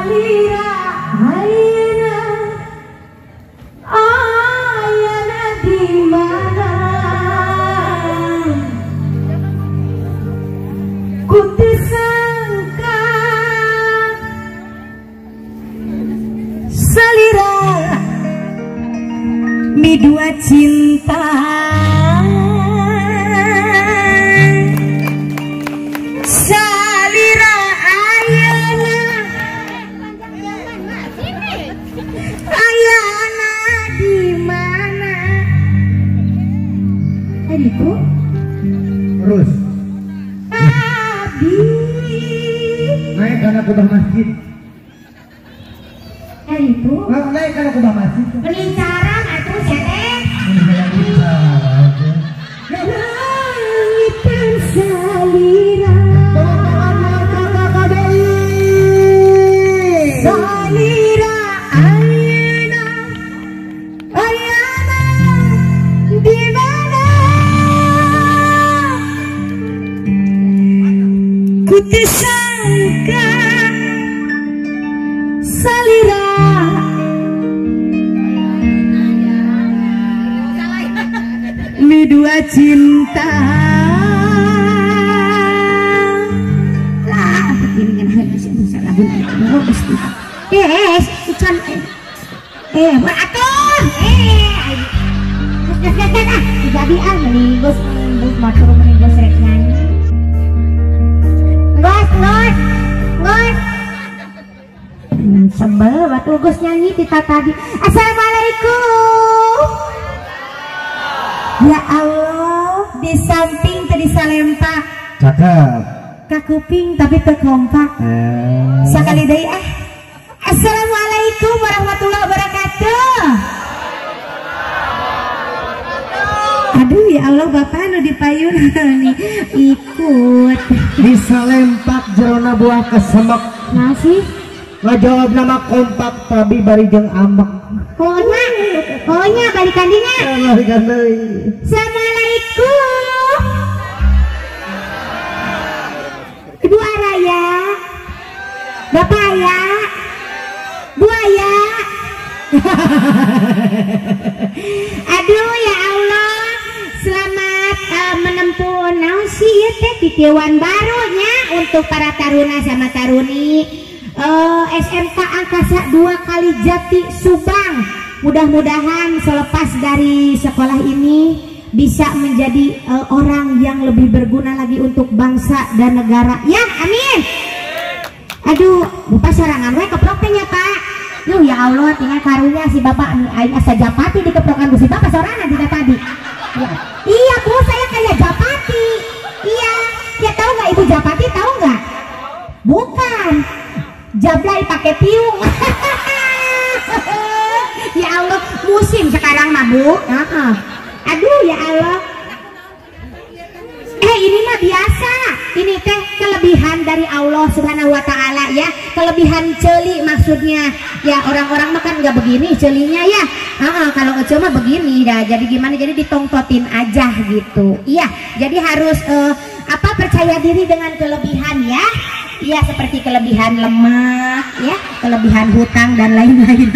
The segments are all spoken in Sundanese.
Salira ayeuna ayana di mana ku teu sangka salira midua cinta salira ayana ayana di mana adikku terus abi naik karena kubah masjid itu naik karena kubah masjid pelincaran atuh sia teh langitan salira salira ayana ayana di mana ku teu sangka salira midua cinta lah begini kan lagu yes ucan atuh jadi ah mending geus motor mending geus rek nyanyi ngos ngos ngos sebel batu geus nyanyi tita tadi. Assalamualaikum. Ya Allah, di samping tadi salempak cakep kakuping tapi terkompak sekali deui ah. Assalamualaikum warahmatullahi wabarakatuh. Aduh ya Allah, bapak nu dipayun nih ikut disalempak jerona buah kesemek nasi ngajawab nama kompak tapi bari jeung ambek. Pokoknya, pokoknya balikan dinya. Balikan deui. Assalamualaikum. Ibu Araya, Bapak Aya, Bu Aya. Aduh ya Allah, selamat menempuh naon sih ieu teh titiwan barunya untuk para taruna sama taruni. SMK Angkasa 2 Kalijati Subang. Mudah-mudahan selepas dari sekolah ini bisa menjadi orang yang lebih berguna lagi untuk bangsa dan negara. Ya, amin. Aduh, bapak sorangan we keprok teh nya, Pak. Yuh ya Allah, tinggal karunya si bapak aing asa japati dikeprokan ku si bapak sorangan tidak tadi. Ya. Iya, Bu, saya kayak japati. Iya, ya tahu nggak Ibu japati tahu nggak? Bukan. Jablay pakai tiung. Ya Allah, musim sekarang mah, Bu. Aduh ya Allah. Ini mah biasa. Ini teh kelebihan dari Allah Subhanahu wa taala ya. Kelebihan celi maksudnya. Ya orang-orang mah kan nggak begini celinya ya. Kalau Ece mah begini dah. Jadi gimana? Jadi ditongtotin aja gitu. Iya, jadi harus percaya diri dengan kelebihan ya. Iya, seperti kelebihan lemak ya, kelebihan hutang dan lain-lain.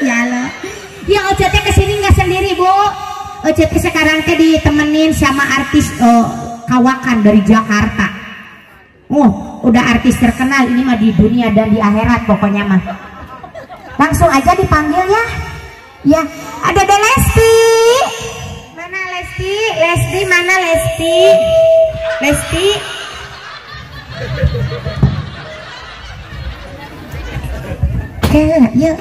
Ya Allah. Ya OCT kesini nggak sendiri, Bu. OCT sekarang teh ditemenin sama artis kawakan dari Jakarta. Oh, udah artis terkenal ini mah di dunia dan di akhirat pokoknya mah. Langsung aja dipanggil ya. Ya, ada De Lesti. Mana Lesti? Lesti mana Lesti? Lesti. Ya,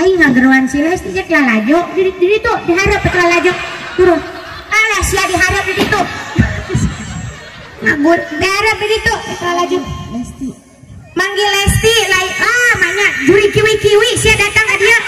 aing ngageroan si Lesti cek lalajo di ditu diharap ke lalajo turun. Alah sia diharap di ditu. Ngagur diharap di ditu lalajo Lesti. Manggil Lesti lain ah manya juri kiwi-kiwi sia datang ka dieu.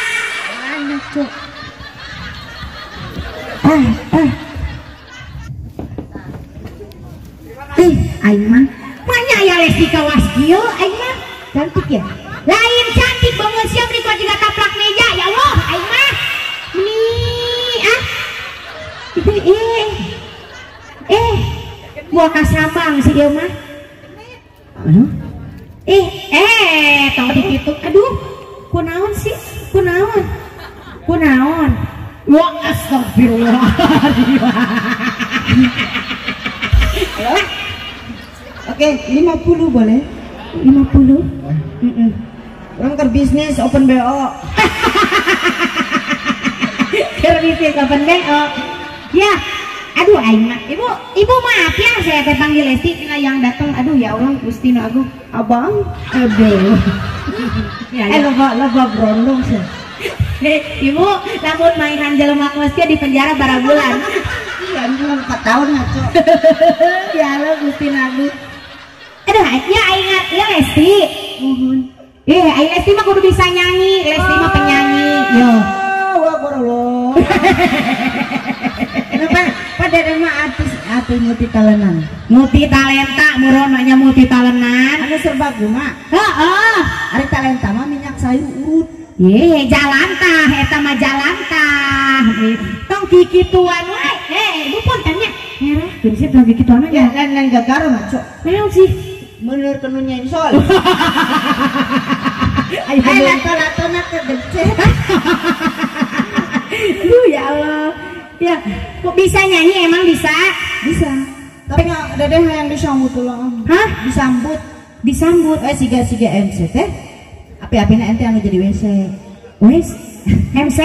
Aing mah manya aya Lesti kawas kieu aing mah cantik ya. Lain cantik banget siap nih kok juga taplak meja ya Allah aing mah meni ah buah kasabang si ieu mah. Aduh. Tong kitu. Aduh, kunaon sih? Kunaon? Kunaon? Wah, astagfirullah. Oke, 50 boleh? 50? Orang ke bisnis open BO. Ke bisnis open BO. Ya, aduh aing mah. Ibu, ibu maaf ya saya teh panggil Lesti yang datang. Aduh ya Allah, Gusti nu agung. Abang, aduh. Ya, ya. Loba brondong sih. Ibu, lamun mainan jelema kos di penjara barabulan. Iya, ini 4 tahun ngaco. Ya Allah, Gusti nu agung. Aduh, ya aing ya Lesti. Mohon. Aing Lesti mah kudu bisa nyanyi. Lesti mah penyanyi. Yo. Wah, Allah. Kenapa? Pada mah artis multi talenan. Multi talenta, muronanya multi talenan. Anu serba guna. Heeh. Ari talenta mah minyak sayur urut. Ye, jalantah eta mah jalantah. Tong kikituan wae. Ibu punten nya. Merah, geus sih tong kikituan ya. Lain gagaro mah, Cok. Naon sih? Menur kenunya insol. Ayo lato-latona kegecet. Aduh ya Allah. Ya, kok bisa nyanyi emang bisa? Bisa. Tapi dedeh yang disambut ulang. Hah? Disambut. Disambut. Siga-siga MC teh. Api-apina ente anu jadi WC. Wes? MC.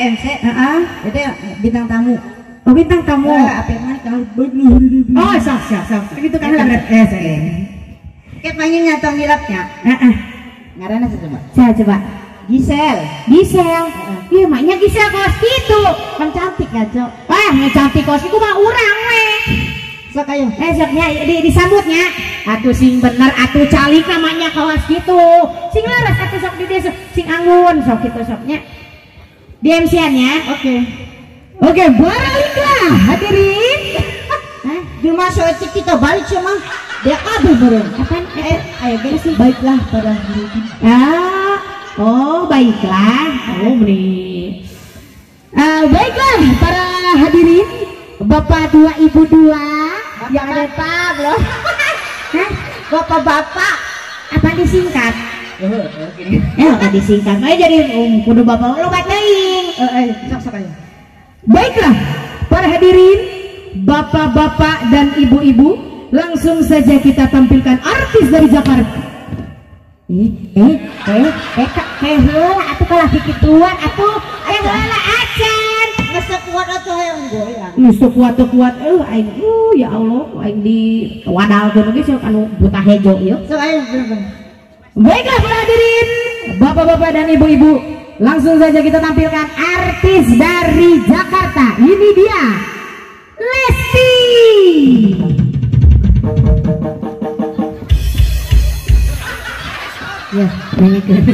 MC. Heeh. Itu bintang tamu. Oh, bintang tamu. Api mah kalau Oh, sok sok sok. Gitu kan berat. Kayak mainnya nyatong hilapnya. Heeh. Ngaranna coba. Saya coba. Gisel. Gisel. Iya, maknya Gisel kos gitu. Kan cantik ya, Cok. Wah, cantik kos iku mah urang we. Sok ayo. Soknya disambutnya. Atuh sing bener atuh calik namanya kawas gitu. Sing leres atuh sok di desa, sing anggun sok gitu soknya. Di MC-an ya. Oke. Oke, baliklah hadirin. Hah? Jelema soecik kita balik sama dia kabeh bareng. Apaan? Ayo beres sih. Baiklah pada hadirin. Ah. Oh, baiklah. Oh, beli. Baiklah para hadirin, bapak dua, ibu dua, yang ada pak loh. Hah? Bapak-bapak. Apa disingkat? Ya, apa disingkat? Ayo jadi kudu bapak lu bacain. Sok-sok aja. Baiklah para hadirin, bapak-bapak dan ibu-ibu, langsung saja kita tampilkan artis dari Jakarta. Heula atuh kalah kikituan atuh heula acan geus kuat atuh hayang goyang. Geus kuat kuat aing ya Allah aing di wadalkeun ge sok anu buta hejo ieu. Sok ayo bener. Baiklah para hadirin, bapak-bapak dan ibu-ibu, langsung saja kita tampilkan artis dari Jakarta. Ini dia Lesti. Ya, dengekeun.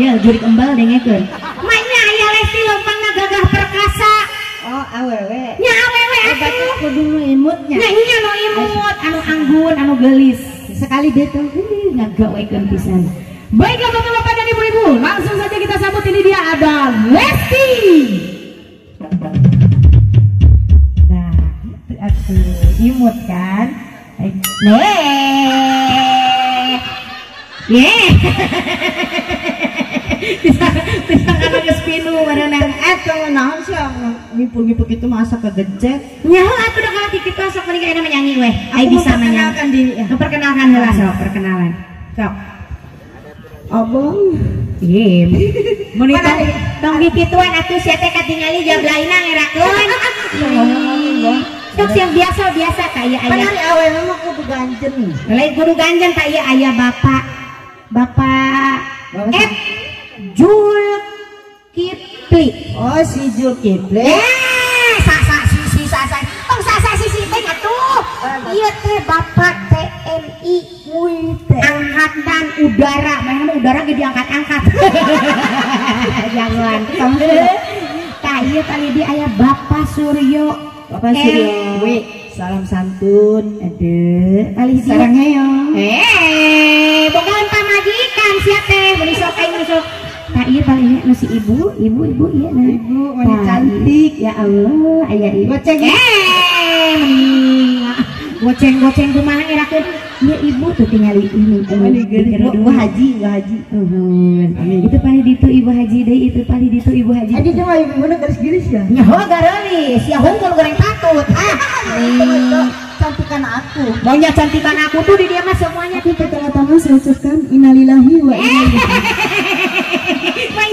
Ya, jurik embal dengekeun. Mainnya aya Lesti lompangna gagah perkasa. Oh, awewe. Nya awewe atuh. Kudu nu imutnya. Nya nya nu imut, anu anggun, anu geulis. Sekali deh tuh ngagawekeun pisan. Baiklah bapak-bapak dan ibu-ibu, langsung saja kita sambut, ini dia ada Lesti. Nah, itu atuh imut kan? Nih. Yeah. Bisa kana geus pinu bareunang. Eta naon sih ngipul-ngipul kitu mah asa kegencet. Nyaho atuh da kalau kitu sok mending ayeuna mah nyanyi weh. Ai bisa memperkenalkan diri. Memperkenalkan heula sok, perkenalan. Sok. Abang. Iya. Mun tong kikituan atuh sia teh katingali jablaina ngerakeun. Sok yang biasa-biasa ka ieu aya. Pan ari awewe mah kudu ganjen. Lain kudu ganjen ka ieu aya bapak. Bapak Ed Zulkifli. Oh, si Zulkifli. Sa sa si si sa sa. Tong sa sa si si teh atuh. Ieu teh Bapak TNI Angkatan Udara. Mana mah udara ge diangkat-angkat. Jangan. Tah ieu tadi di aya Bapak Suryo. Bapak Suryo. Salam santun. Aduh, kali sarang heyo. Boga pamajikan sia teh, meuni sok aing sok. Tah ieu paling nu si ibu, ibu ieu nah. Ibu mani cantik. Ya Allah, aya ieu. Goceng. Meni Goceng-goceng kumaha ngerakeun. Ya ibu tuh tinggal ini. Ibu haji, ibu haji. Itu paling ditu ibu haji deui, itu paling ditu ibu haji. Aja cuma ibu mana garis-garis ya. Nyaho garelis, ya hungkul goreng patut. Ah. Cantikan aku. Maunya cantikan aku tuh di dia mah semuanya. Tapi pertama-tama saya ucapkan innalillahi wa inna ilaihi.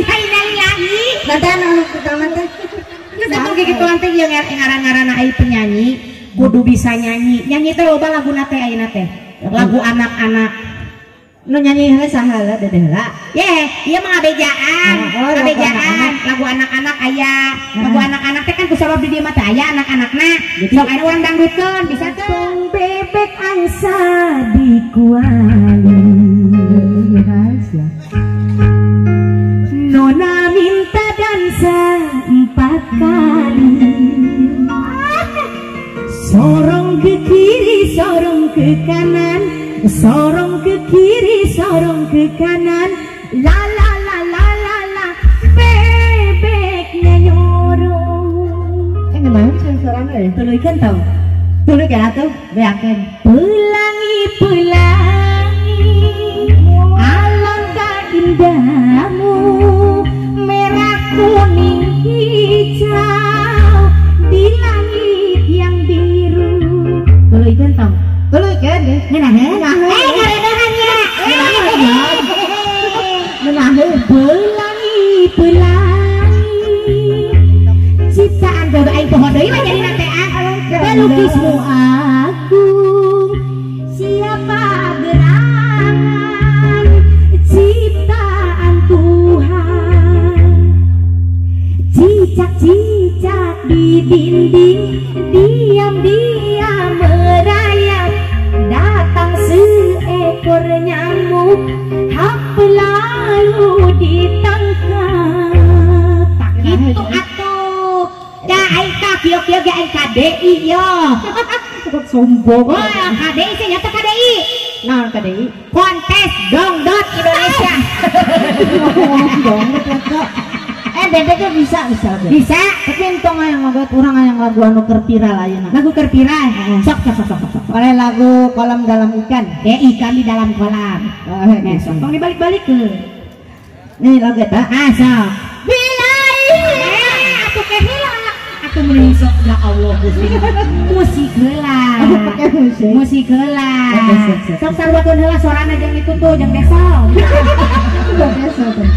Innalillahi. Nanti anu pertama teh. Geus atuh gituan teh ieu ngaran-ngaranna ai penyanyi kudu bisa nyanyi. Nyanyi teh loba laguna teh ayeuna teh. Lagu anak-anak. Nu nyanyi heula saha heula dedeh heula. Ye, ieu mah ngabejaan. Ngabejaan lagu anak-anak aya. Lagu anak-anak teh kan kusabab di dieu mah teh aya anak-anakna. Sok aya urang dangdutkeun bisa teu. Bebek angsa di kuali. Nona minta dansa 4 kali. Sorong ke kiri, sorong ke kanan, sorong ke kiri, sorong ke kanan. La la la la la la, bebeknya nyorong. Ngenahan suarana ya? Tuluy kan tau? Tuluy kan atuh, beakeun. Pelangi pelangi, alangkah indahmu, merah kuning hijau di langit yang biru. Tuluy kan tau? Tuluy kan deh. Ngenahan? Ngarenahan ya. Ngenahan. Pelangi pelangi, ciptaan gawe aing poho deui mah jadi teh ah. Pelukismu agung, siapa gerangan ciptaan Tuhan. Cicak-cicak di dinding, diam-diam merayap. Datang seekor nyamuk, hap lalu ditangkap. Tak gitu atuh. Da aing tah kieu-kieu ge aing KDI yo. Cukup sombong. Wah, KDI sih nyata KDI. Naon KDI? Kontes Dangdut Indonesia. Dangdut. Dedeknya bisa. Bisa. Tapi entong yang ngobat urang yang lagu anu keur viral ayeuna. Lagu keur viral. Sok sok sok sok. Oleh lagu kolam dalam ikan. Ikan di dalam kolam. Sok tong dibalik-balik ke. Nih lagu eta. Ah, sok. Bila atuh ke heula. Atuh meuni sok ya Allah Gusti. Musik heula. Pakai musik. Musik heula. Sok sarwakeun heula sorana jeung itu tuh jeung besok. Besok tuh.